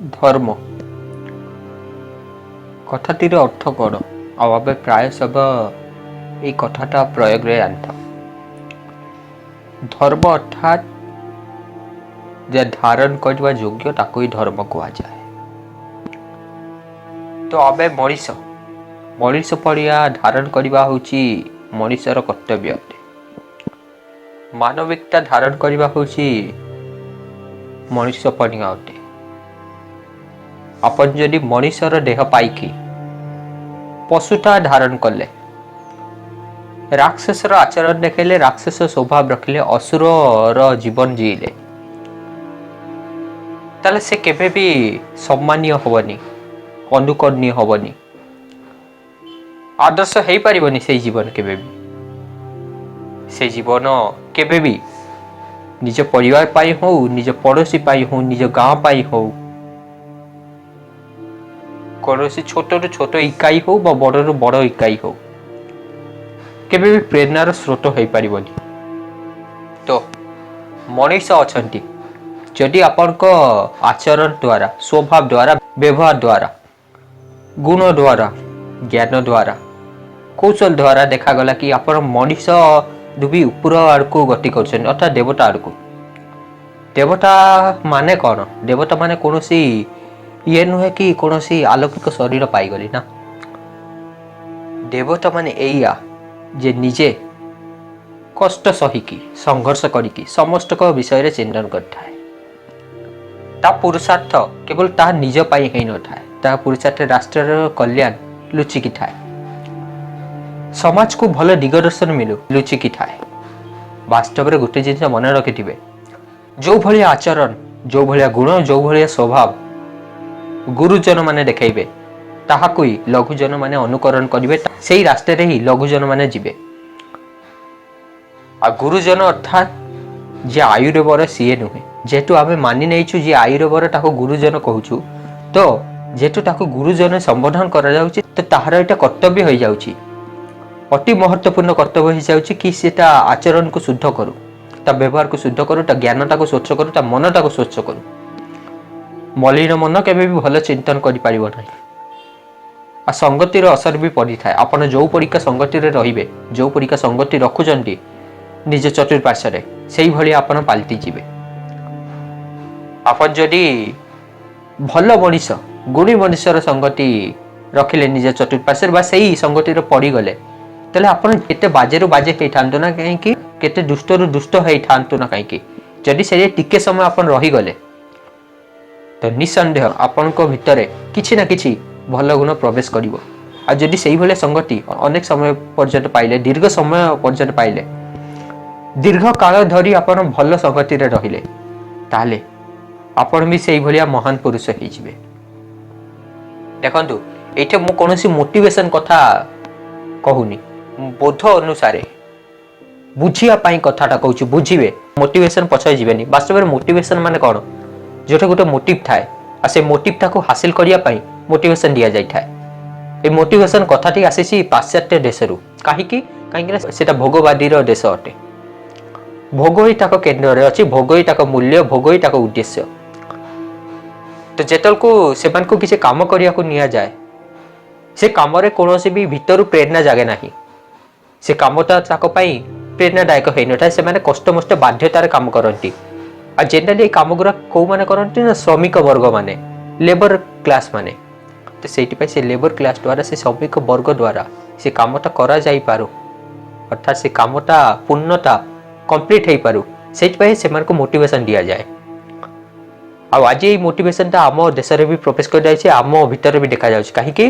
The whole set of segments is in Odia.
ଧର୍ମ କଥାଟିର ଅର୍ଥ କ'ଣ? ଆଉ ଆମେ ପ୍ରାୟ ସମୟ ଏଇ କଥାଟା ପ୍ରୟୋଗରେ ଆଣିଥାଉ। ଧର୍ମ ଅର୍ଥାତ୍ ଯେ ଧାରଣ କରିବା ଯୋଗ୍ୟ, ତାକୁ ହିଁ ଧର୍ମ କୁହାଯାଏ। ତ ଆମେ ମଣିଷ, ମଣିଷ ପଣିଆ ଧାରଣ କରିବା ହେଉଛି ମଣିଷର କର୍ତ୍ତବ୍ୟ ଅଟେ। ମାନବିକତା ଧାରଣ କରିବା ହେଉଛି ମଣିଷ ପଣିଆ ଅଟେ। ଆପଣ ଯଦି ମଣିଷର ଦେହ ପାଇକି ପଶୁତା ଧାରଣ କଲେ, ରାକ୍ଷସର ଆଚରଣ ଦେଖେଇଲେ, ରାକ୍ଷସ ସ୍ୱଭାବ ରଖିଲେ, ଅସୁରର ଜୀବନ ଜିଇଲେ, ତାହେଲେ ସେ କେବେ ବି ସମ୍ମାନୀୟ ହବନି, ଅନୁକରଣୀୟ ହବନି, ଆଦର୍ଶ ହେଇପାରିବନି। ସେଇ ଜୀବନ କେବେ ବି, ସେ ଜୀବନ କେବେ ବି ନିଜ ପରିବାର ପାଇଁ ହଉ, ନିଜ ପଡ଼ୋଶୀ ପାଇଁ ହଉ, ନିଜ ଗାଁ ପାଇଁ ହଉ, କୌଣସି ଛୋଟରୁ ଛୋଟ ଇକାଇ ହଉ ବା ବଡ଼ରୁ ବଡ଼ ଇକାଇ ହଉ, କେବେ ବି ପ୍ରେରଣାର ସ୍ରୋତ ହେଇପାରିବନି। ତ ମଣିଷ ଅଛନ୍ତି, ଯଦି ଆପଣଙ୍କ ଆଚରଣ ଦ୍ୱାରା, ସ୍ୱଭାବ ଦ୍ୱାରା, ବ୍ୟବହାର ଦ୍ୱାରା, ଗୁଣ ଦ୍ୱାରା, ଜ୍ଞାନ ଦ୍ୱାରା, କୌଶଳ ଦ୍ୱାରା ଦେଖାଗଲା କି ଆପଣ ମଣିଷ ବି ଉପର ଆଡ଼କୁ ଗତି କରୁଛନ୍ତି, ଅର୍ଥାତ୍ ଦେବତା ଆଡ଼କୁ। ଦେବତା ମାନେ କ'ଣ? ଦେବତା ମାନେ କୌଣସି ଇଏ ନୁହେଁ କି କୌଣସି ଆଲୌକିକ ଶରୀର ପାଇଗଲି ନା। ଦେବତା ମାନେ ଏଇଆ ଯେ ନିଜେ କଷ୍ଟ ସହିକି, ସଂଘର୍ଷ କରିକି ସମସ୍ତଙ୍କ ବିଷୟରେ ଚିନ୍ତନ କରିଥାଏ। ତା ପୁରୁଷାର୍ଥ କେବଳ ତାହା ନିଜ ପାଇଁ ହେଇନଥାଏ, ତାହା ପୁରୁଷାର୍ଥ ରାଷ୍ଟ୍ରର କଲ୍ୟାଣ ଲୁଚିକି ଥାଏ, ସମାଜକୁ ଭଲ ଦିଗଦର୍ଶନ ମିଳୁ ଲୁଚିକି ଥାଏ। ବାସ୍ତବରେ ଗୋଟେ ଜିନିଷ ମନେ ରଖିଥିବେ, ଯେଉଁ ଭଳିଆ ଆଚରଣ, ଯେଉଁ ଭଳିଆ ଗୁଣ, ଯେଉଁ ଭଳିଆ ସ୍ୱଭାବ ଗୁରୁଜନ ମାନେ ଦେଖେଇବେ, ତାହାକୁ ହିଁ ଲଘୁଜନ ମାନେ ଅନୁକରଣ କରିବେ। ସେଇ ରାସ୍ତାରେ ହିଁ ଲଘୁଜନ ମାନେ ଯିବେ। ଆଉ ଗୁରୁଜନ ଅର୍ଥାତ୍ ଯିଏ ଆୟୁରେ ବଡ଼ ସିଏ ନୁହେଁ। ଯେହେତୁ ଆମେ ମାନି ନେଇଛୁ ଯିଏ ଆୟୁରେ ବଡ଼ ତାକୁ ଗୁରୁଜନ କହୁଛୁ, ତ ଯେହେତୁ ତାକୁ ଗୁରୁଜନ ସମ୍ବୋଧନ କରାଯାଉଛି, ତ ତାହାର ଏଇଟା କର୍ତ୍ତବ୍ୟ ହେଇଯାଉଛି, ଅତି ମହତ୍ୱପୂର୍ଣ୍ଣ କର୍ତ୍ତବ୍ୟ ହେଇଯାଉଛି କି ସେ ତା ଆଚରଣକୁ ଶୁଦ୍ଧ କରୁ, ତା ବ୍ୟବହାରକୁ ଶୁଦ୍ଧ କରୁ, ତା ଜ୍ଞାନଟାକୁ ସ୍ୱଚ୍ଛ କରୁ, ତା ମନଟାକୁ ସ୍ୱଚ୍ଛ କରୁ। ମଲିନ ମନ କେବେ ବି ଭଲ ଚିନ୍ତନ କରିପାରିବ ନାହିଁ। ଆଉ ସଙ୍ଗତିର ଅସର ବି ପଡ଼ିଥାଏ। ଆପଣ ଯେଉଁ ପରିକା ସଙ୍ଗତିରେ ରହିବେ, ଯେଉଁ ପରିକା ସଙ୍ଗତି ରଖୁଛନ୍ତି ନିଜ ଚତୁଃପାର୍ଶ୍ୱରେ, ସେଇଭଳି ଆପଣ ପାଲଟି ଯିବେ। ଆପଣ ଯଦି ଭଲ ମଣିଷ, ଗୁଣୀ ମଣିଷର ସଙ୍ଗତି ରଖିଲେ ନିଜ ଚତୁଃପାର୍ଶ୍ୱରେ ବା ସେଇ ସଙ୍ଗତିରେ ପଡ଼ିଗଲେ, ତାହେଲେ ଆପଣ କେତେ ବାଜେରୁ ବାଜେ ହେଇଥାନ୍ତୁ ନା କାହିଁକି, କେତେ ଦୁଷ୍ଟରୁ ଦୁଷ୍ଟ ହେଇଥାନ୍ତୁ ନା କାହିଁକି, ଯଦି ସେ ଟିକେ ସମୟ ଆପଣ ରହିଗଲେ, ତ ନିଃସନ୍ଦେହ ଆପଣଙ୍କ ଭିତରେ କିଛି ନା କିଛି ଭଲ ଗୁଣ ପ୍ରବେଶ କରିବ। ଆଉ ଯଦି ସେଇଭଳିଆ ସଙ୍ଗତି ଅନେକ ସମୟ ପର୍ଯ୍ୟନ୍ତ ପାଇଲେ, ଦୀର୍ଘ ସମୟ ପର୍ଯ୍ୟନ୍ତ ପାଇଲେ, ଦୀର୍ଘ କାଳ ଧରି ଆପଣ ଭଲ ସଙ୍ଗତିରେ ରହିଲେ, ତାହେଲେ ଆପଣ ବି ସେଇଭଳିଆ ମହାନ ପୁରୁଷ ହେଇଯିବେ। ଦେଖନ୍ତୁ, ଏଇଠି ମୁଁ କୌଣସି ମୋଟିଭେସନ କଥା କହୁନି, ବୋଧ ଅନୁସାରେ ବୁଝିବା ପାଇଁ କଥାଟା କହୁଛି। ବୁଝିବେ, ମୋଟିଭେସନ ପଛରେ ଯିବେନି। ବାସ୍ତବରେ ମୋଟିଭେସନ ମାନେ କ'ଣ? ଯେଉଁଠି ଗୋଟେ ମୋଟିଭ ଥାଏ ଆଉ ସେ ମୋଟିଭଟାକୁ ହାସିଲ କରିବା ପାଇଁ ମୋଟିଭେସନ ଦିଆଯାଇଥାଏ। ଏଇ ମୋଟିଭେସନ କଥାଟି ଆସିଛି ପାଶ୍ଚାତ୍ୟ ଦେଶରୁ। କାହିଁକି? କାହିଁକି ନା ସେଟା ଭୋଗବାଦୀର ଦେଶ ଅଟେ। ଭୋଗ ହିଁ ତାଙ୍କ କେନ୍ଦ୍ରରେ ଅଛି, ଭୋଗ ହିଁ ତାଙ୍କ ମୂଲ୍ୟ, ଭୋଗ ହିଁ ତାଙ୍କ ଉଦ୍ଦେଶ୍ୟ। ତ ଯେତେବେଳକୁ ସେମାନଙ୍କୁ କିଛି କାମ କରିବାକୁ ନିଆଯାଏ, ସେ କାମରେ କୌଣସି ବି ଭିତରୁ ପ୍ରେରଣା ଜାଗେ ନାହିଁ। ସେ କାମଟା ତାଙ୍କ ପାଇଁ ପ୍ରେରଣାଦାୟକ ହେଇନଥାଏ। ସେମାନେ କଷ୍ଟମଷ୍ଟେ ବାଧ୍ୟତାରେ କାମ କରନ୍ତି। ଆଉ ଜେନେରାଲି ଏଇ କାମ ଗୁଡ଼ା କେଉଁମାନେ କରନ୍ତି ନା ଶ୍ରମିକ ବର୍ଗ ମାନେ, ଲେବର କ୍ଲାସ୍ ମାନେ। ତ ସେଇଥିପାଇଁ ସେ ଲେବର କ୍ଲାସ୍ ଦ୍ୱାରା, ସେ ଶ୍ରମିକ ବର୍ଗ ଦ୍ୱାରା ସେ କାମଟା କରାଯାଇପାରୁ, ଅର୍ଥାତ୍ ସେ କାମଟା ପୂର୍ଣ୍ଣତା କମ୍ପ୍ଲିଟ୍ ହେଇପାରୁ, ସେଇଥିପାଇଁ ସେମାନଙ୍କୁ ମୋଟିଭେସନ୍ ଦିଆଯାଏ। ଆଉ ଆଜି ଏଇ ମୋଟିଭେସନଟା ଆମ ଦେଶରେ ବି ପ୍ରବେଶ କରିଯାଇଛି, ଆମ ଭିତରେ ବି ଦେଖାଯାଉଛି। କାହିଁକି?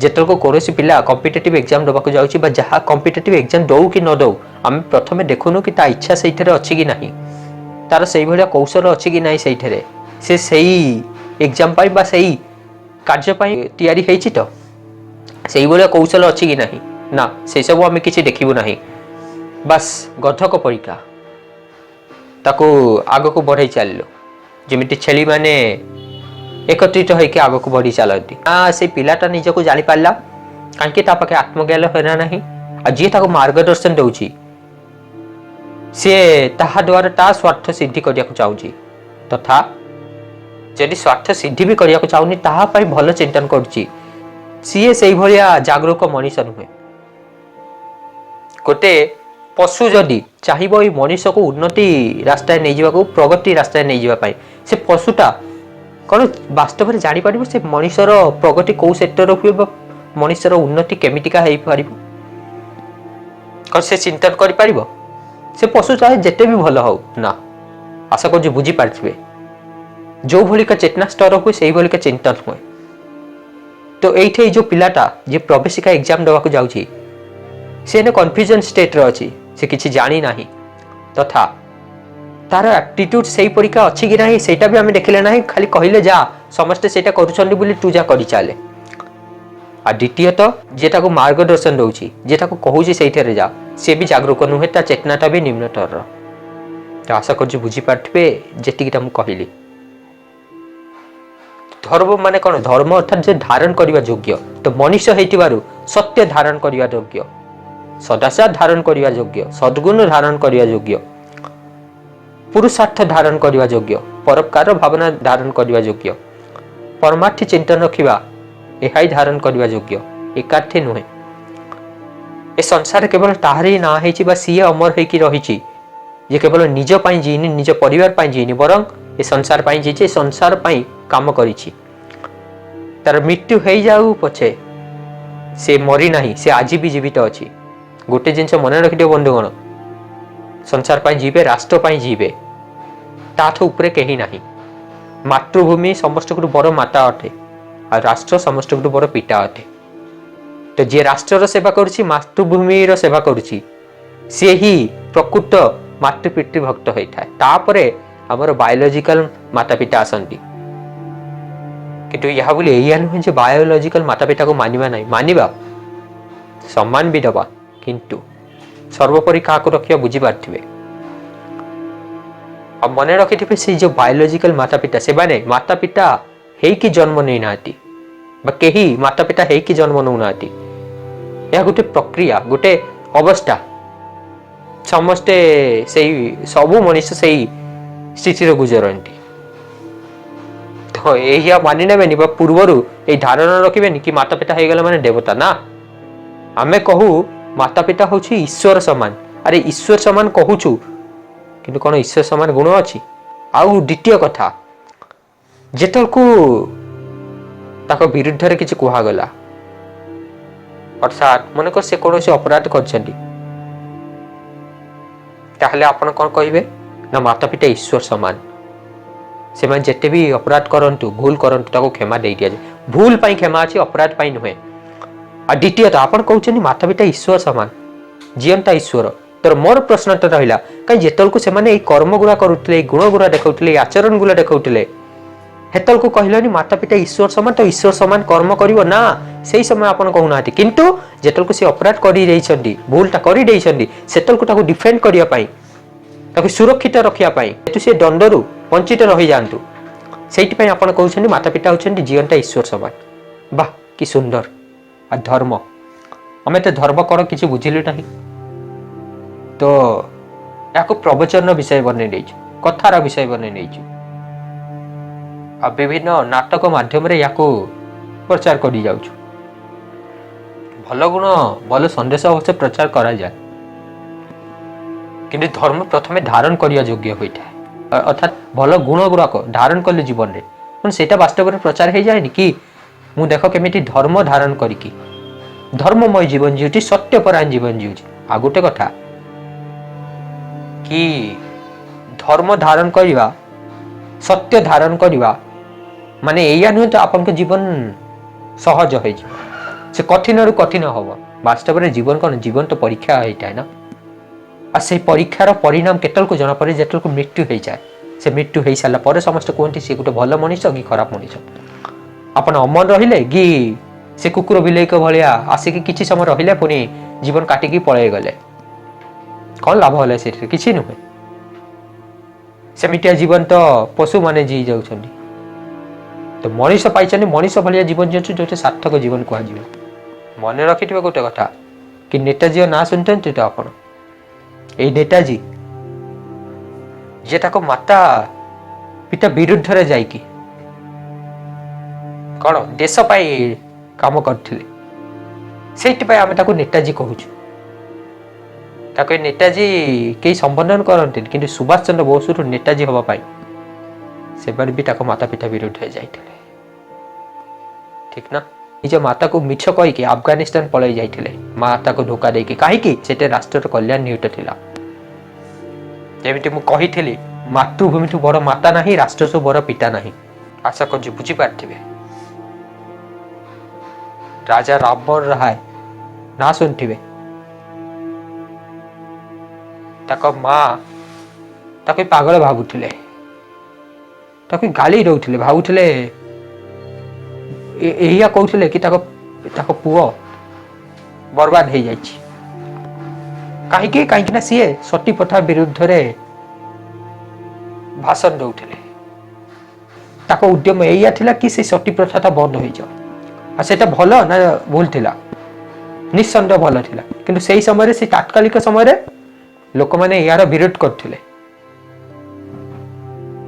ଯେତେବେଳକୁ କୌଣସି ପିଲା କମ୍ପିଟେଟିଭ୍ ଏକ୍ଜାମ୍ ଦେବାକୁ ଯାଉଛି ବା ଯାହା କମ୍ପିଟେଟିଭ୍ ଏକ୍ଜାମ୍ ଦଉ କି ନ ଦଉ, ଆମେ ପ୍ରଥମେ ଦେଖୁନୁ କି ତା ଇଚ୍ଛା ସେଇଥିରେ ଅଛି କି ନାହିଁ, ତାର ସେଇଭଳିଆ କୌଶଳ ଅଛି କି ନାହିଁ, ସେଇଥିରେ ସେ ସେଇ ଏକ୍ଜାମ୍ ପାଇଁ ବା ସେଇ କାର୍ଯ୍ୟ ପାଇଁ ତିଆରି ହେଇଛି ତ, ସେଇଭଳିଆ କୌଶଳ ଅଛି କି ନାହିଁ। ନା, ସେସବୁ ଆମେ କିଛି ଦେଖିବୁ ନାହିଁ। ବାସ୍ ଗଧକ ପରିକା ତାକୁ ଆଗକୁ ବଢ଼େଇ ଚାଲିଲୁ, ଯେମିତି ଛେଳିମାନେ ଏକତ୍ରିତ ହେଇକି ଆଗକୁ ବଢ଼ି ଚାଲନ୍ତି। ନା ସେ ପିଲାଟା ନିଜକୁ ଜାଣିପାରିଲା, କାହିଁକି ତା ପାଖେ ଆତ୍ମଜ୍ଞାନ ହେଲା ନାହିଁ। ଆଉ ଯିଏ ତାକୁ ମାର୍ଗଦର୍ଶନ ଦେଉଛି, ସିଏ ତାହା ଦ୍ୱାରା ତା ସ୍ୱାର୍ଥ ସିଦ୍ଧି କରିବାକୁ ଚାହୁଁଛି, ତଥା ଯଦି ସ୍ୱାର୍ଥ ସିଦ୍ଧି ବି କରିବାକୁ ଚାହୁଁନି, ତାହା ପାଇଁ ଭଲ ଚିନ୍ତନ କରୁଛି, ସିଏ ସେଇଭଳିଆ ଜାଗରୁକ ମଣିଷ ନୁହେଁ। ଗୋଟେ ପଶୁ ଯଦି ଚାହିଁବ ଏଇ ମଣିଷକୁ ଉନ୍ନତି ରାସ୍ତାରେ ନେଇଯିବାକୁ, ପ୍ରଗତି ରାସ୍ତାରେ ନେଇଯିବା ପାଇଁ, ସେ ପଶୁଟା କ'ଣ ବାସ୍ତବରେ ଜାଣିପାରିବ ସେ ମଣିଷର ପ୍ରଗତି କେଉଁ ସେକ୍ଟରରେ ହୁଏ ବା ମଣିଷର ଉନ୍ନତି କେମିତିକା ହେଇପାରିବ? କ'ଣ ସେ ଚିନ୍ତନ କରିପାରିବ? ସେ ପଶୁ ଚାହେ ଯେତେ ବି ଭଲ ହଉ ନା। ଆଶା କରୁଛି ବୁଝିପାରିଥିବେ। ଯେଉଁଭଳିକା ଚେତନା ସ୍ତର ହୁଏ, ସେଇଭଳିକା ଚିନ୍ତନ ହୁଏ। ତ ଏଇଠି ଏଇ ଯେଉଁ ପିଲାଟା ଯିଏ ପ୍ରବେଶିକା ଏକ୍ଜାମ ଦେବାକୁ ଯାଉଛି, ସେ ଏନେ କନଫ୍ୟୁଜନ ଷ୍ଟେଟ୍ରେ ଅଛି। ସେ କିଛି ଜାଣି ନାହିଁ ତଥା ତାର ଆପ୍ଟିଟ୍ୟୁଡ୍ ସେଇପରିକା ଅଛି କି ନାହିଁ, ସେଇଟା ବି ଆମେ ଦେଖିଲେ ନାହିଁ। ଖାଲି କହିଲେ ଯା, ସମସ୍ତେ ସେଇଟା କରୁଛନ୍ତି ବୋଲି ତୁ ଯା କରି ଚାଲେ। ଆଉ ଦ୍ୱିତୀୟତଃ, ଯିଏ ତାକୁ ମାର୍ଗଦର୍ଶନ ଦେଉଛି, ଯିଏ ତାକୁ କହୁଛି ସେଇଥିରେ ଯା, ସେ ବି ଜାଗରୁକ ନୁହେଁ, ତା ଚେତନାଟା ବି ନିମ୍ନତରର। ତ ଆଶା କରୁଛି ବୁଝିପାରୁଥିବେ ଯେତିକିଟା ମୁଁ କହିଲି। ଧର୍ମ ମାନେ କ'ଣ? ଧର୍ମ ଅର୍ଥାତ୍ ଯେ ଧାରଣ କରିବା ଯୋଗ୍ୟ। ତ ମଣିଷ ହେଇଥିବାରୁ ସତ୍ୟ ଧାରଣ କରିବା ଯୋଗ୍ୟ, ସଦାଚାର ଧାରଣ କରିବା ଯୋଗ୍ୟ, ସଦ୍ଗୁଣ ଧାରଣ କରିବା ଯୋଗ୍ୟ, ପୁରୁଷାର୍ଥ ଧାରଣ କରିବା ଯୋଗ୍ୟ, ପରୋପକାର ଭାବନା ଧାରଣ କରିବା ଯୋଗ୍ୟ, ପରମାର୍ଥୀ ଚିନ୍ତନ ରଖିବା, ଏହା ହିଁ ଧାରଣ କରିବା ଯୋଗ୍ୟ, ଏକାର୍ଥୀ ନୁହେଁ। ଏ ସଂସାର କେବଳ ତାହାରି ନାଁ ହେଇଛି ବା ସିଏ ଅମର ହେଇକି ରହିଛି, ଯିଏ କେବଳ ନିଜ ପାଇଁ ଜିଇନି, ନିଜ ପରିବାର ପାଇଁ ଜିଇନି, ବରଂ ଏ ସଂସାର ପାଇଁ ଜିଇଛି, ଏ ସଂସାର ପାଇଁ କାମ କରିଛି। ତାର ମୃତ୍ୟୁ ହେଇଯାଉ ପଛେ, ସେ ମରିନାହିଁ, ସେ ଆଜି ବି ଜୀବିତ ଅଛି। ଗୋଟେ ଜିନିଷ ମନେ ରଖିଦିଅ ବନ୍ଧୁଗଣ, ସଂସାର ପାଇଁ ଯିବେ, ରାଷ୍ଟ୍ର ପାଇଁ ଯିବେ, ତାଠୁ ଉପରେ କେହି ନାହିଁ। ମାତୃଭୂମି ସମସ୍ତଙ୍କଠୁ ବଡ଼ ମାତା ଅଟେ ଆଉ ରାଷ୍ଟ୍ର ସମସ୍ତଙ୍କଠୁ ବଡ଼ ପିତା ଅଟେ। ତ ଯିଏ ରାଷ୍ଟ୍ରର ସେବା କରୁଛି, ମାତୃଭୂମିର ସେବା କରୁଛି, ସିଏ ହିଁ ପ୍ରକୃତ ମାତୃପିତୃ ଭକ୍ତ ହେଇଥାଏ। ତାପରେ ଆମର ବାୟୋଲୋଜିକାଲ ମାତା ପିତା ଆସନ୍ତି। କିନ୍ତୁ ଏହା ବୋଲି ଏଇଆ ନୁହେଁ ଯେ ବାୟୋଲୋଜିକାଲ ମାତା ପିତାକୁ ମାନିବା ନାହିଁ। ମାନିବା, ସମ୍ମାନ ବି ଦେବା, କିନ୍ତୁ ସର୍ବୋପରି କାହାକୁ ରଖିବା, ବୁଝିପାରୁଥିବେ। ଆଉ ମନେ ରଖିଥିବେ, ସେଇ ଯୋଉ ବାୟୋଲୋଜିକାଲ ମାତା ପିତା, ସେମାନେ ମାତା ପିତା ହେଇକି ଜନ୍ମ ନେଇନାହାନ୍ତି ବା କେହି ମାତା ପିତା ହେଇକି ଜନ୍ମ ନେଉନାହାନ୍ତି। ଏହା ଗୋଟେ ପ୍ରକ୍ରିୟା, ଗୋଟେ ଅବସ୍ଥା। ସମସ୍ତେ ସେଇ, ସବୁ ମଣିଷ ସେଇ ସ୍ଥିତିରେ ଗୁଜରନ୍ତି। ତ ଏଇଆ ମାନି ନେବେନି ବା ପୂର୍ବରୁ ଏଇ ଧାରଣା ରଖିବେନି କି ମାତା ପିତା ହେଇଗଲେ ମାନେ ଦେବତା। ନା, ଆମେ କହୁ ମାତା ପିତା ହଉଛି ଈଶ୍ୱର ସମାନ। ଆରେ, ଈଶ୍ୱର ସମାନ କହୁଛୁ, କିନ୍ତୁ କ'ଣ ଈଶ୍ୱର ସମାନ ଗୁଣ ଅଛି? ଆଉ ଦ୍ୱିତୀୟ କଥା, ଯେତେବେଳକୁ ତାଙ୍କ ବିରୁଦ୍ଧରେ କିଛି କୁହାଗଲା, ଅର୍ଥାତ୍ ମନେକର ସେ କୌଣସି ଅପରାଧ କରିଛନ୍ତି, ତାହେଲେ ଆପଣ କ'ଣ କହିବେ ନା ମାତା ପିତା ଈଶ୍ୱର ସମାନ, ସେମାନେ ଯେତେ ବି ଅପରାଧ କରନ୍ତୁ, ଭୁଲ କରନ୍ତୁ, ତାକୁ କ୍ଷମା ଦେଇ ଦିଆଯାଏ। ଭୁଲ ପାଇଁ କ୍ଷମା ଅଛି, ଅପରାଧ ପାଇଁ ନୁହେଁ। ଆଉ ଦ୍ୱିତୀୟତଃ, ଆପଣ କହୁଛନ୍ତି ମାତା ପିତା ଈଶ୍ୱର ସମାନ, ଜିଅନ୍ତା ଈଶ୍ୱର। ତ ମୋର ପ୍ରଶ୍ନଟା ରହିଲା, କାହିଁ ଯେତେବେଳକୁ ସେମାନେ ଏଇ କର୍ମ ଗୁଡ଼ା କରୁଥିଲେ, ଏଇ ଗୁଣ ଗୁଡ଼ା ଦେଖାଉଥିଲେ, ଏଇ ଆଚରଣ ଗୁଡ଼ା ଦେଖାଉଥିଲେ, ହେତେବେଳକୁ କହିଲନି ମାତା ପିତା ଈଶ୍ୱର ସମାନ, ତ ଈଶ୍ୱର ସମାନ କର୍ମ କରିବ ନା? ସେଇ ସମୟ ଆପଣ କହୁନାହାନ୍ତି। କିନ୍ତୁ ଯେତେବେଳକୁ ସେ ଅପରାଧ କରିଦେଇଛନ୍ତି, ଭୁଲଟା କରିଦେଇଛନ୍ତି, ସେତେବେଳକୁ ତାକୁ ଡିଫେଣ୍ଡ କରିବା ପାଇଁ, ତାକୁ ସୁରକ୍ଷିତ ରଖିବା ପାଇଁ, ଯେହେତୁ ସେ ଦଣ୍ଡରୁ ବଞ୍ଚିତ ରହିଯାଆନ୍ତୁ, ସେଇଥିପାଇଁ ଆପଣ କହୁଛନ୍ତି ମାତା ପିତା ହେଉଛନ୍ତି ଜିଅନ୍ତା ଈଶ୍ୱର ସମାନ। ବାহ, କି ସୁନ୍ଦର! ଆଉ ଧର୍ମ, ଆମେ ତ ଧର୍ମ କ'ଣ କିଛି ବୁଝିଲୁ ନାହିଁ। ତ ଏହାକୁ ପ୍ରବଚନର ବିଷୟ ବନେଇ ଦେଇଛୁ, କଥାର ବିଷୟ ବନେଇ ନେଇଛୁ ଆଉ ବିଭିନ୍ନ ନାଟକ ମାଧ୍ୟମରେ ୟାକୁ ପ୍ରଚାର କରି ଯାଉଛୁ। ଭଲ ଗୁଣ, ଭଲ ସନ୍ଦେଶ ଅବଶ୍ୟ ପ୍ରଚାର କରାଯାଏ, କିନ୍ତୁ ଧର୍ମ ପ୍ରଥମେ ଧାରଣ କରିବା ଯୋଗ୍ୟ ହୋଇଥାଏ। ଅର୍ଥାତ୍ ଭଲ ଗୁଣ ଗୁଡ଼ାକ ଧାରଣ କଲେ ଜୀବନରେ ପୁଣି ସେଇଟା ବାସ୍ତବରେ ପ୍ରଚାର ହେଇଯାଏନି କି ମୁଁ ଦେଖ କେମିତି ଧର୍ମ ଧାରଣ କରିକି ଧର୍ମମୟ ଜୀବନ ଜିଉଛି, ସତ୍ୟପରାୟଣ ଜୀବନ ଜିଉଛି। ଆଉ ଗୋଟେ କଥା କି ଧର୍ମ ଧାରଣ କରିବା, ସତ୍ୟ ଧାରଣ କରିବା ମାନେ ଏଇଆ ନୁହେଁ ତ ଆପଣଙ୍କ ଜୀବନ ସହଜ ହେଇଯିବ। ସେ କଠିନରୁ କଠିନ ହବ। ବାସ୍ତବରେ ଜୀବନ କ'ଣ? ଜୀବନ ତ ପରୀକ୍ଷା ହେଇଥାଏ ନା। ଆଉ ସେଇ ପରୀକ୍ଷାର ପରିଣାମ କେତେବେଳକୁ ଜଣାପଡ଼େ? ଯେତେବେଳକୁ ମୃତ୍ୟୁ ହେଇଯାଏ। ସେ ମୃତ୍ୟୁ ହେଇସାରିଲା ପରେ ସମସ୍ତେ କୁହନ୍ତି ସିଏ ଗୋଟେ ଭଲ ମଣିଷ କି ଖରାପ ମଣିଷ। ଆପଣ ଅମର ରହିଲେ କି ସେ କୁକୁର ବିଲେଇଙ୍କ ଭଳିଆ ଆସିକି କିଛି ସମୟ ରହିଲେ, ପୁଣି ଜୀବନ କାଟିକି ପଳେଇ ଗଲେ, କ'ଣ ଲାଭ ହେଲା ସେଥିରେ? କିଛି ନୁହେଁ। ସେମିତିଆ ଜୀବନ ତ ପଶୁମାନେ ଜିଇ ଯାଉଛନ୍ତି। ତ ମଣିଷ ପାଇଛନ୍ତି, ମଣିଷ ଭଳିଆ ଜୀବନ ଜିଉଛୁ, ଯୋଉଠି ସାର୍ଥକ ଜୀବନ କୁହାଯିବ। ମନେ ରଖିଥିବେ ଗୋଟେ କଥା କି ନେତାଜୀର ନାଁ ଶୁଣିଛନ୍ତି ତ ଆପଣ? ଏଇ ନେତାଜୀ, ଯିଏ ତାଙ୍କ ମାତା ପିତା ବିରୁଦ୍ଧରେ ଯାଇକି କ'ଣ ଦେଶ ପାଇଁ କାମ କରିଥିଲେ, ସେଇଥିପାଇଁ ଆମେ ତାକୁ ନେତାଜୀ କହୁଛୁ। ତାକୁ ଏ ନେତାଜୀ କେହି ସମ୍ବୋଧନ କରନ୍ତିନି, କିନ୍ତୁ ସୁଭାଷ ଚନ୍ଦ୍ର ବୋଷରୁ ନେତାଜୀ ହେବା ପାଇଁ ସେମାନେ ବି ତାଙ୍କ ମାତା ପିତା ବିରୁଦ୍ଧରେ ଯାଇଥିଲେ, ଠିକ ନା? ନିଜ ମାତାକୁ ମିଛ କହିକି ଆଫଗାନିସ୍ତାନ ପଳାଇ ଯାଇଥିଲେ, ମାତାକୁ ଧୋକା ଦେଇକି। କାହିଁକି? ସେଟା ରାଷ୍ଟ୍ରର କଲ୍ୟାଣ ନିହିତ ଥିଲା। ଯେମିତି ମୁଁ କହିଥିଲି, ମାତୃଭୂମିଠୁ ବଡ଼ ମାତା ନାହିଁ, ରାଷ୍ଟ୍ରଠୁ ବଡ଼ ପିତା ନାହିଁ। ଆଶା କରୁଛି ବୁଝିପାରିଥିବେ। ରାଜା ରାମମୋହନ ରାୟ ନା ଶୁଣିଥିବେ। ତାଙ୍କ ମା ତାକୁ ପାଗଳ ଭାବୁଥିଲେ, ତାକୁ ଗାଳି ଦଉଥିଲେ, ଭାବୁଥିଲେ, ଏଇଆ କହୁଥିଲେ କି ତାଙ୍କ ପୁଅ ବର୍ବାଦ ହେଇଯାଇଛି। କାହିଁକି? କାହିଁକି ନା ସିଏ ସତୀ ପ୍ରଥା ବିରୁଦ୍ଧରେ ଭାଷଣ ଦଉଥିଲେ। ତାଙ୍କ ଉଦ୍ୟମ ଏଇଆ ଥିଲା କି ସେ ସତୀ ପ୍ରଥାଟା ବନ୍ଦ ହେଇଯାଉ। ଆଉ ସେଇଟା ଭଲ ନା ଭୁଲ ଥିଲା? ନିଃସନ୍ଦେହ ଭଲ ଥିଲା, କିନ୍ତୁ ସେଇ ସମୟରେ, ସେଇ ତାତ୍କାଳିକ ସମୟରେ ଲୋକମାନେ ଏହାର ବିରୋଧ କରୁଥିଲେ।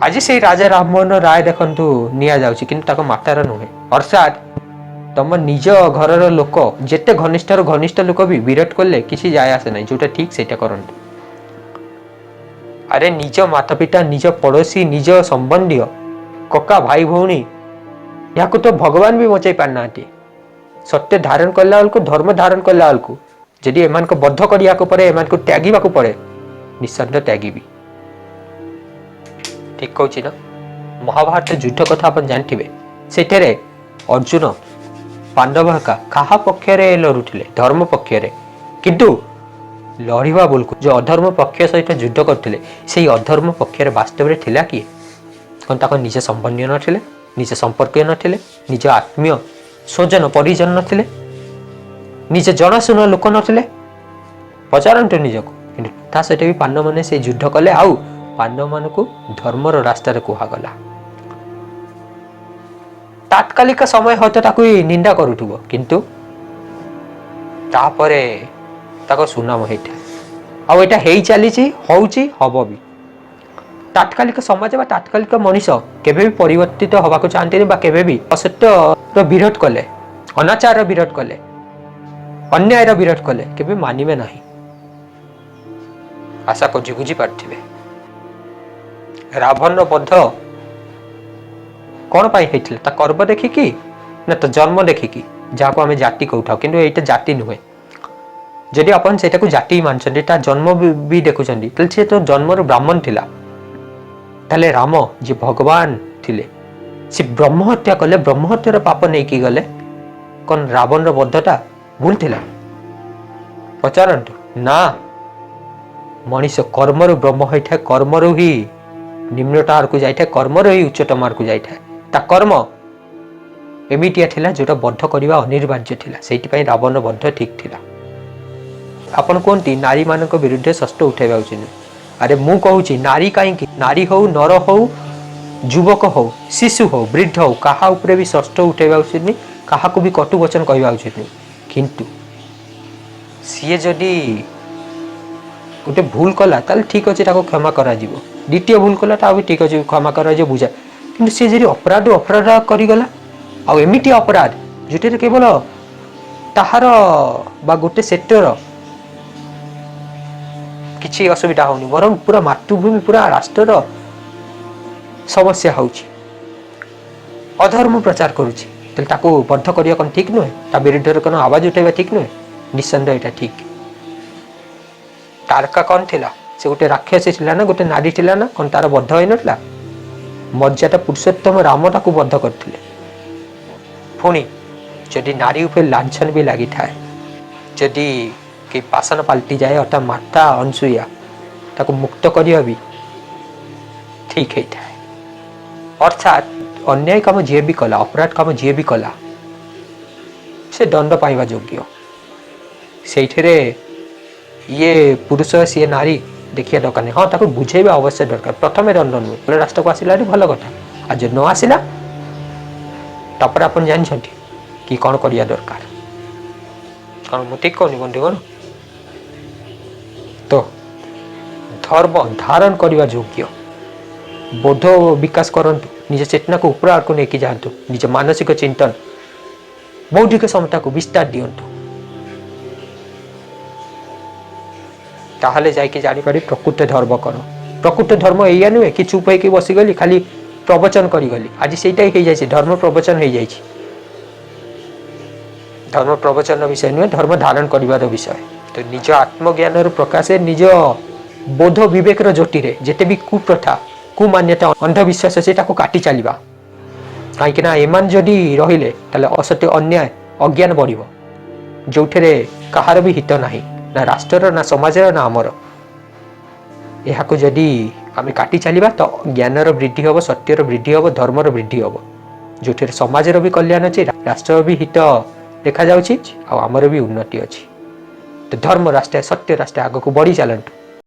ଆଜି ସେଇ ରାଜା ରାମମୋହନ ରାୟ ଦେଖନ୍ତୁ ନିଆଯାଉଛି, କିନ୍ତୁ ତାଙ୍କ ମାତାର ନୁହେଁ। ଅର୍ଥାତ୍ ତମ ନିଜ ଘରର ଲୋକ, ଯେତେ ଘନିଷ୍ଠରୁ ଘନିଷ୍ଠ ଲୋକ ବି ବିରୋଧ କଲେ କିଛି ଯାଏ ଆସେ ନାହିଁ, ଯୋଉଟା ଠିକ ସେଇଟା କରନ୍ତୁ। ଆରେ ନିଜ ମାତା ପିତା, ନିଜ ପଡ଼ୋଶୀ, ନିଜ ସମ୍ବନ୍ଧୀୟ, କକା, ଭାଇ ଭଉଣୀ, ଏହାକୁ ତ ଭଗବାନ ବି ବଞ୍ଚାଇ ପାରିନାହାନ୍ତି। ସତ୍ୟ ଧାରଣ କଲା ବେଳକୁ, ଧର୍ମ ଧାରଣ କଲା ବେଳକୁ ଯଦି ଏମାନଙ୍କୁ ବଦ୍ଧ କରିବାକୁ ପଡ଼େ, ଏମାନଙ୍କୁ ତ୍ୟାଗିବାକୁ ପଡ଼େ, ନିଃସନ୍ଦେହ ତ୍ୟାଗିବି। ଠିକ କହୁଛି ନା? ମହାଭାରତ ଯୁଦ୍ଧ କଥା ଆପଣ ଜାଣିଥିବେ। ସେଥିରେ ଅର୍ଜୁନ, ପାଣ୍ଡବ ହେକା କାହା ପକ୍ଷରେ ଲଢୁଥିଲେ? ଧର୍ମ ପକ୍ଷରେ। କିନ୍ତୁ ଲଢ଼ିବା ବେଳକୁ ଯୋଉ ଅଧର୍ମ ପକ୍ଷ ସହିତ ଯୁଦ୍ଧ କରୁଥିଲେ, ସେଇ ଅଧର୍ମ ପକ୍ଷରେ ବାସ୍ତବରେ ଥିଲା କିଏ? କ'ଣ ତାଙ୍କ ନିଜ ସମ୍ବନ୍ଧୀୟ ନଥିଲେ? ନିଜ ସମ୍ପର୍କୀୟ ନଥିଲେ? ନିଜ ଆତ୍ମୀୟ ସ୍ୱଜନ ପରିଜନ ନଥିଲେ? ନିଜ ଜଣାଶୁଣା ଲୋକ ନଥିଲେ? ପଚାରନ୍ତୁ ନିଜକୁ। କିନ୍ତୁ ତା ସହିତ ବି ପାଣ୍ଡବମାନେ ସେ ଯୁଦ୍ଧ କଲେ, ଆଉ ପାଣ୍ଡବମାନଙ୍କୁ ଧର୍ମର ରାସ୍ତାରେ କୁହାଗଲା। ତାତ୍କାଳିକ ସମୟ ହୟତ ତାକୁ ନିନ୍ଦା କରୁଥିବ, କିନ୍ତୁ ତାପରେ ତାଙ୍କ ସୁନାମ ହେଇଥାଏ। ଆଉ ଏଇଟା ହେଇ ଚାଲିଛି, ହଉଛି, ହବ ବି। ତାତ୍କାଳିକ ସମାଜ ବା ତାତ୍କାଳିକ ମଣିଷ କେବେ ବି ପରିବର୍ତ୍ତିତ ହବାକୁ ଚାହାନ୍ତିନି, ବା କେବେ ବି ଅସତ୍ୟର ବିରୋଧ କଲେ, ଅନାଚାରର ବିରୋଧ କଲେ, ଅନ୍ୟାୟର ବିରୋଧ କଲେ କେବେ ମାନିବେ ନାହିଁ। ଆଶା କରୁଛି ବୁଝିପାରୁଥିବେ। ରାବଣର ବଧ କ'ଣ ପାଇଁ ହେଇଥିଲା? ତା କର୍ମ ଦେଖିକି ନା ତା ଜନ୍ମ ଦେଖିକି, ଯାହାକୁ ଆମେ ଜାତି କହୁଥାଉ? କିନ୍ତୁ ଏଇଟା ଜାତି ନୁହେଁ। ଯଦି ଆପଣ ସେଇଟାକୁ ଜାତି ମାନୁଛନ୍ତି, ତା ଜନ୍ମ ବି ଦେଖୁଛନ୍ତି, ତାହେଲେ ସେ ତ ଜନ୍ମରୁ ବ୍ରାହ୍ମଣ ଥିଲା। ତାହେଲେ ରାମ ଯିଏ ଭଗବାନ ଥିଲେ, ସେ ବ୍ରହ୍ମ ହତ୍ୟା କଲେ, ବ୍ରହ୍ମ ହତ୍ୟାର ପାପ ନେଇକି ଗଲେ। କ'ଣ ରାବଣର ବଧଟା ଭୁଲ ଥିଲା? ପଚାରନ୍ତୁ ନା। ମଣିଷ କର୍ମରୁ ବ୍ରହ୍ମ ହୋଇଥାଏ, କର୍ମରୁ ହିଁ ନିମ୍ନତା ଆଡ଼କୁ ଯାଇଥାଏ, କର୍ମରୁ ହିଁ ଉଚ୍ଚତମ ଆଡ଼କୁ ଯାଇଥାଏ। ତା କର୍ମ ଏମିତିଆ ଥିଲା ଯୋଉଟା ବଧ କରିବା ଅନିବାର୍ଯ୍ୟ ଥିଲା। ସେଇଥିପାଇଁ ରାବଣ ବଧ ଠିକ ଥିଲା। ଆପଣ କୁହନ୍ତି ନାରୀମାନଙ୍କ ବିରୁଦ୍ଧରେ ଶସ୍ତ୍ର ଉଠାଇବା ଉଚିତ ନୁହେଁ। ଆରେ ମୁଁ କହୁଛି, ନାରୀ କାହିଁକି, ନାରୀ ହଉ, ନର ହଉ, ଯୁବକ ହଉ, ଶିଶୁ ହଉ, ବୃଦ୍ଧ ହଉ, କାହା ଉପରେ ବି ଶସ୍ତ୍ର ଉଠାଇବା ଉଚିତ ନୁହେଁ, କାହାକୁ ବି କଟୁ ବଚନ କହିବା ଉଚିତ ନୁହେଁ। କିନ୍ତୁ ସିଏ ଯଦି ଗୋଟେ ଭୁଲ କଲା, ତାହେଲେ ଠିକ ଅଛି, ତାକୁ କ୍ଷମା କରାଯିବ। ଦ୍ୱିତୀୟ ଭୁଲ କଲା, ତା ବି ଠିକ ଅଛି, କ୍ଷମା କରାଯିବ, ବୁଝା। କିନ୍ତୁ ସିଏ ଯଦି ଅପରାଧ ଅପରାଧ କରିଗଲା, ଆଉ ଏମିତି ଅପରାଧ ଯେଉଁଥିରେ କେବଳ ତାହାର ବା ଗୋଟେ ସେକ୍ଟର କିଛି ଅସୁବିଧା ହଉନି, ବରଂ ପୁରା ମାତୃଭୂମି, ପୁରା ରାଷ୍ଟ୍ରର ସମସ୍ୟା ହେଉଛି, ଅଧର୍ମ ପ୍ରଚାର କରୁଛି, ତାହେଲେ ତାକୁ ବଦ୍ଧ କରିବା କ'ଣ ଠିକ ନୁହେଁ? ତା ବିରୁଦ୍ଧରେ କ'ଣ ଆବାଜ ଉଠାଇବା ଠିକ ନୁହେଁ? ନିଃସନ୍ଦେହ ଏଇଟା ଠିକ। ତାରକା କ'ଣ ଥିଲା? ସେ ଗୋଟେ ରାକ୍ଷସୀ ଥିଲା ନା? ଗୋଟେ ନାରୀ ଥିଲା ନା? କ'ଣ ତାର ବଦ୍ଧ ହେଇନଥିଲା? ମର୍ଯ୍ୟାଦା ପୁରୁଷୋତ୍ତମ ରାମ ତାକୁ ବଦ୍ଧ କରିଥିଲେ। ପୁଣି ଯଦି ନାରୀ ଉପରେ ଲାଞ୍ଛନ ବି ଲାଗିଥାଏ, ଯଦି କେହି ପାଷାଣ ପାଲଟି ଯାଏ, ଅର୍ଥାତ୍ ମାତା ଅନସୂୟା, ତାକୁ ମୁକ୍ତ କରିବା ବି ଠିକ ହେଇଥାଏ। ଅର୍ଥାତ୍ ଅନ୍ୟାୟ କାମ ଯିଏ ବି କଲା, ଅପରାଧ କାମ ଯିଏ ବି କଲା, ସେ ଦଣ୍ଡ ପାଇବା ଯୋଗ୍ୟ। ସେଇଥିରେ ଇଏ ପୁରୁଷ, ସିଏ ନାରୀ ଦେଖିବା ଦରକାର ନାହିଁ। ହଁ, ତାକୁ ବୁଝେଇବା ଅବଶ୍ୟ ଦରକାର। ପ୍ରଥମେ ଦଣ୍ଡ ନୁହେଁ। ଭଲ ରାସ୍ତାକୁ ଆସିଲା ଭଲ କଥା, ଆଉ ଯଦି ନ ଆସିଲା, ତାପରେ ଆପଣ ଜାଣିଛନ୍ତି କି କ'ଣ କରିବା ଦରକାର। କ'ଣ ମୁଁ ଠିକ କହୁନି ବନ୍ଧୁଗଣ? ତ ଧର୍ମ ଧାରଣ କରିବା ଯୋଗ୍ୟ, ବୋଧ ବିକାଶ କରନ୍ତୁ। ନିଜ ଚେତନାକୁ ଉପର ଆଡ଼କୁ ନେଇକି ଯାଆନ୍ତୁ, ନିଜ ମାନସିକ ଚିନ୍ତନ, ବୌଦ୍ଧିକ କ୍ଷମତାକୁ ବିସ୍ତାର ଦିଅନ୍ତୁ। ତାହେଲେ ଯାଇକି ଜାଣିପାରିବି ପ୍ରକୃତ ଧର୍ମ କ'ଣ। ପ୍ରକୃତ ଧର୍ମ ଏଇଆ ନୁହେଁ କି ଚୁପ୍ ହେଇକି ବସିଗଲି, ଖାଲି ପ୍ରବଚନ କରିଗଲି। ଆଜି ସେଇଟା ହିଁ ହେଇଯାଇଛି, ଧର୍ମ ପ୍ରବଚନ ହେଇଯାଇଛି। ଧର୍ମ ପ୍ରବଚନ ବିଷୟ ନୁହେଁ, ଧର୍ମ ଧାରଣ କରିବାର ବିଷୟ। ତ ନିଜ ଆତ୍ମଜ୍ଞାନର ପ୍ରକାଶେ, ନିଜ ବୋଧ ବିବେକର ଜ୍ୟୋତିରେ ଯେତେ ବି କୁପ୍ରଥା, କୁମାନ୍ୟତା, ଅନ୍ଧବିଶ୍ୱାସ ଅଛି ତାକୁ କାଟି ଚାଲିବା। କାହିଁକି ନା ଏମାନେ ଯଦି ରହିଲେ ତାହେଲେ ଅସତ୍ୟ, ଅନ୍ୟାୟ, ଅଜ୍ଞାନ ବଢ଼ିବ, ଯେଉଁଥିରେ କାହାର ବି ହିତ ନାହିଁ, ନା ରାଷ୍ଟ୍ରର, ନା ସମାଜର, ନା ଆମର। ଏହାକୁ ଯଦି ଆମେ କାଟି ଚାଲିବା ତ ଜ୍ଞାନର ବୃଦ୍ଧି ହେବ, ସତ୍ୟର ବୃଦ୍ଧି ହେବ, ଧର୍ମର ବୃଦ୍ଧି ହେବ, ଯେଉଁଥିରେ ସମାଜର ବି କଲ୍ୟାଣ ଅଛି, ରାଷ୍ଟ୍ରର ବି ହିତ ଦେଖାଯାଉଛି, ଆଉ ଆମର ବି ଉନ୍ନତି ଅଛି। ତ ଧର୍ମ ରାସ୍ତା, ସତ୍ୟ ରାସ୍ତା ଆଗକୁ ବଢ଼ି ଚାଲନ୍ତୁ।